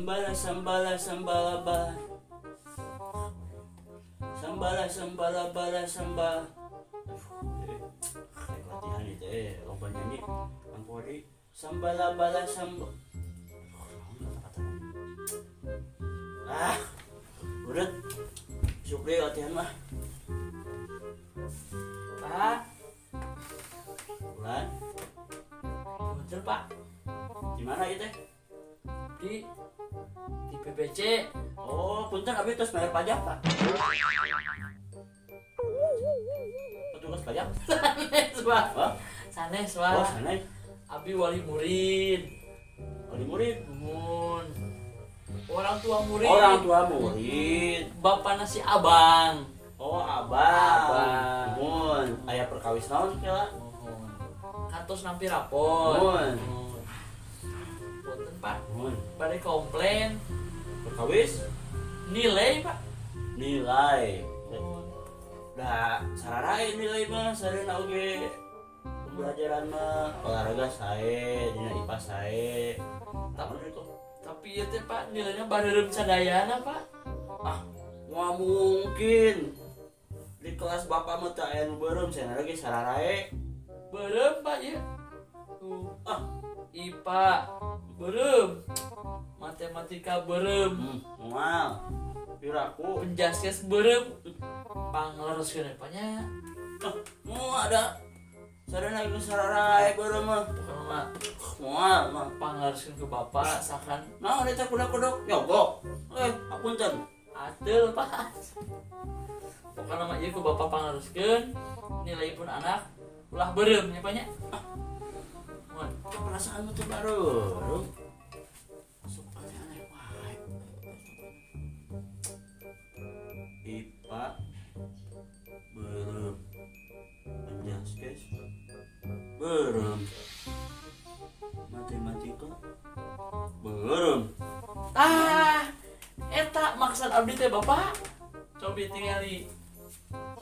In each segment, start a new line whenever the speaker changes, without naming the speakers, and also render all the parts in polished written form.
Sambala sambala sambala bala. Sambala sambala bala sambala. Latihan itu loba nyanyi ampori sambala bala sambala. Ah, udah syukri latihan mah.
Pak,
bulan.
Betul Pak.
Di mana itu?
Di PPC.
Oh, punten abi terus bayar pajak Pak. Petugas pajak?
Sanes Pak.
Hah?
Sanes Pak.
Oh, sanes.
Abi wali murid.
Wali murid?
Mun. Orang tua murid.
Orang tua murid.
Bapak nasi abang.
Oh, abang.
Abang.
Mun, aya perkawis naon kela?
Mohon. Kantos nampi rapor.
Mun.
Punten Pak.
Mun.
Bade komplain
perkawis
nilai Pak.
Nilai. Da sararae nilai mah sarena oge pembelajaran mah olahraga sae, dina IPA sae.
Tapi ieu teh Pak nilainya bareureum sadayana Pak.
Ah, moal mungkin. Di kelas bapak mah teu aya nu beureum cenah lagi sararae.
Beureum Pak ieu. Tuh.
Ah,
IPA beureum. Matematika beureum.
Moal. Piraku
penjaskes beureum. Panglereskeun we Pak nya.
Ah, moal ada. Sarana geus sararae beureum mah.
Pokona mah
moal mah
panglereskeun ke bapak sakan.
Naon eta kudak-kuduk nyogok. Apunten.
Ateul Pak. Pokona mah ieu ku bapak panglereskeun nilai pun anak ulah beureum nya Pak nya. Mun
perasaan mah teu bareureum. Sok aneh-aneh wae. IPA beureum. Penjaskes beureum. Matematika beureum.
Ah, eta maksud abdi teh Bapak. Cobi tingali.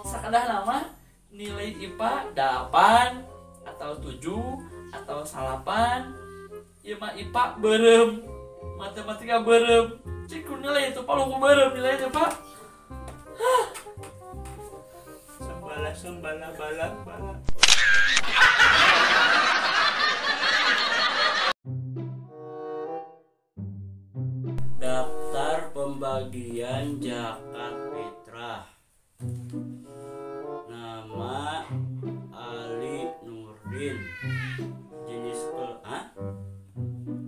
Sakadahna mah nilai IPA 8 atau 7 atau 9. Ieu mah IPA beureum, matematika beureum. Cik ku nilai itu Pak, ku beureum nilai teh Pak. Hah.
Sambala sambala bala bala. Daftar pembagian zakat fitrah. Nama Ali Nurdin. Jenis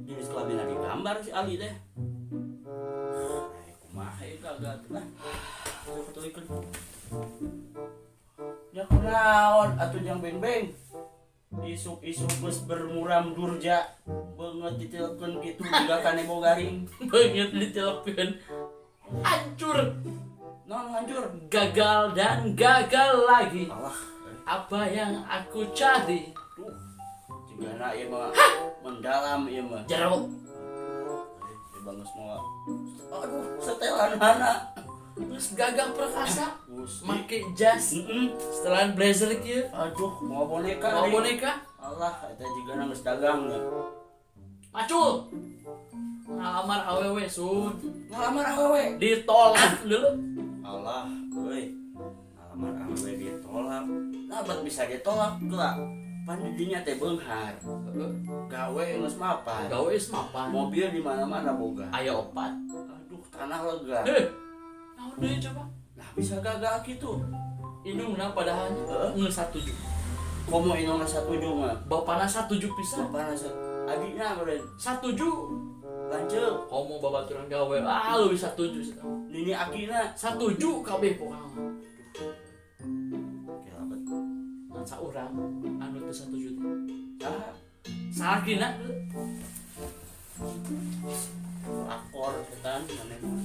jenis kelamin di gambar si Ali teh. Kumaha ieu kagak lah. Ketulikeun. Ya kunaon atuh jang beng-beng. Isuk-isuk geus bermuram durja, beungeut ditelkeun kitu juga kanebo garing.
Beungeut ditelkeun hancur.
Non hancur,
gagal dan gagal lagi.
Allah,
apa yang aku cari?
Tuh, jigana ieu mah mendalam ieu mah.
Jero.
Bangus moal. Aduh, setelan mana?
Terus gagal perkasa, make jas, setelan blazer kieu.
Aduh, mau boneka.
Mau boneka?
Allah, eta jigana geus dagang ge.
Macul. Ngalamar awewe sun.
Ngalamar awewe
ditolak dulu.
Allah, euy. Ngalamar awewe ditolak. Nah, bet bisa ditolak geula. Pan didinya teh beunghar. Gawe geus mapan.
Gawe geus mapan.
Mobil di mana-mana boga.
Aya opat.
Aduh, tanah lega.
Naon deui coba?
Nah, bisa gagal kitu.
Indungna padahalnya geus 17.
Komo indungna 17 mah.
Bapana 17 pisan.
Bapana adina meureun
17.
Lanceuk.
Komo babaturan gawe, ah leuwih 17.
Nini akina
17 kabeh pokona mah.
Kelabet.
Ngan saurang anu teu 17 teh.
Saha?
Salakina.
Akor setan maneh mah.